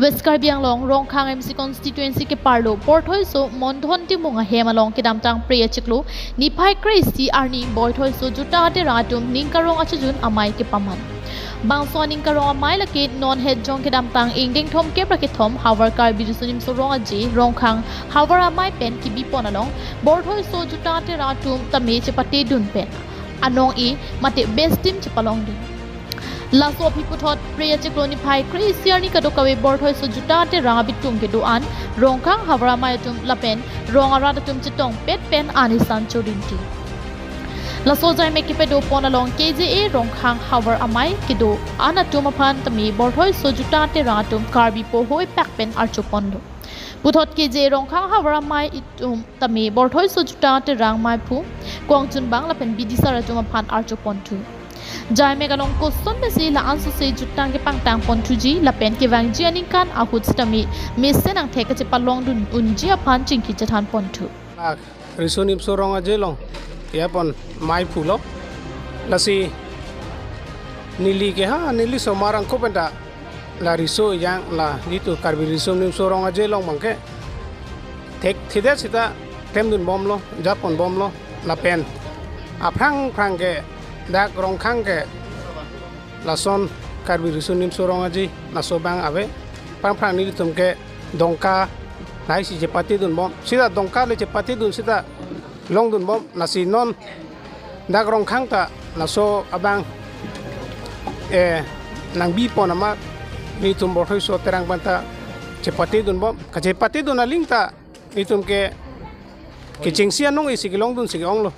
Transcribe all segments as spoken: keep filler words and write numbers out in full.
West Karbi Anglong Rongkhang M C constituency keparlo Borthoiso Mondhon Timung ahem along kedamtang Phre achiklo niphai kre-isi arni Borthoiso Jutang Aterang atum ningkarong achojun amei kepaman. Bangso aningkarong amei lake non het jong kedamtang ingdeng thomkep ra kethom havar Karbi Riso Nimso Rong Aje Rongkhang havar amei pen kebipon along Borthoiso Jutang Aterang atum tame chepatedun pen anong-e mate best team chepalongdun. Laso aphi puthot Phre achiklo niphai kre-isi arni kadokave Borthoiso Jutang Aterang abitung kedo-an Rongkhang havar amei atum lapen rong arat atum chetongpet pen an-isan chorinti. Laso jaime kepado pon along K J A Rongkhang havar amei kedo-an atum aphan tame Borthoiso Jutang Aterang atum Karbi pohoi pak pen archo ponlo. Puthot K J A Rongkhang havar amei atum tame Borthoiso Jutang Aterang meiphu, kongchunbang lapen bidisar atum aphan archo ponthu. Jaime along koson pensi la-an sose jutang kepangtang ponthuji lapen kevangji aningkan ahut sitame mesen angthek kachepalongdun unji aphan chingki chethan ponthu. Ah, Riso Nimso Rong Aje along, ya pon meiphu lo. Lasi neli ke ha, neli somar angko penta la riso yang la nitu Karbi Riso Nimso Rong Aje along abangke thekthedet sita klemdun bomlo, japon bomlo, lapen aphrang phrang ke dak Rongkhang ke lason Karbi Riso Nimso Rong Aje laso abang ave, phrang phrang nelitum ke Dongka lahai si chepatedun bom, sita Dongka le chepatedun sita longdun bom, lasi non dak Rongkhang ta laso abang, eh, nangbi pon amat nelitum Borthoiso Aterang penta chepatedun bom, kachepatedun aling ta nelitum ke kechengsi anong-e si kelongdun si ke-onglo.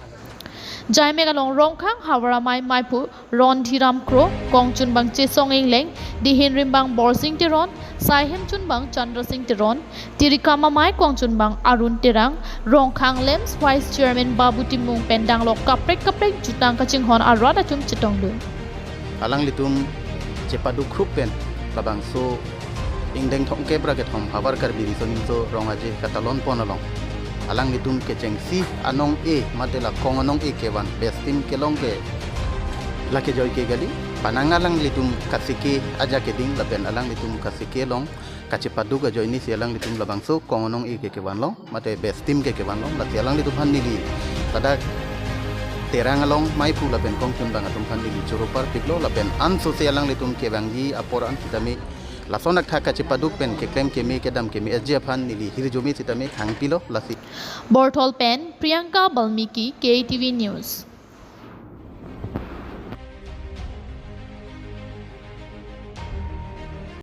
Jaime along Rongkhang havar amei meiphu Rondhiram Kro, kongchunbang Chesong Engleng, dihin rimbang Borsing Teron, saihem chunbang Chandra Sing Teron, tirikam amei kongchunbang Arun Terang, Rongkhang LAMPS Vice Chairman Babu Timung pen danglok kaprek kaprek jutang kachinghon arat atum chetongdun. Alanglitum chepaduk khrup pen labangso ingdeng thomkep ra kethom havar Karbi Riso Nimso Rong Aje katalon pon along alanglitum kechengsi anong-e mate la kong anong-e kevan best team kelong ke lake joike kali, penang alanglitum kasike aja keding lapen alanglitum kasike along kachepaduk ajoine si alanglitum labangso kong anong-e ke kevanlo mate best team ke kevanlo, lasi alanglitum aphan neli ladak Terang along meiphu lapen kongchunbang atum aphan neli choro parpiklo lapen ansose alanglitum kevangji apor an sitame lason athak kachepaduk pen keklem keme kedam keme aji aphan neli hirjume sitame thangpilo lasi. Borthol pen Priyanka Balmiki, K T V News.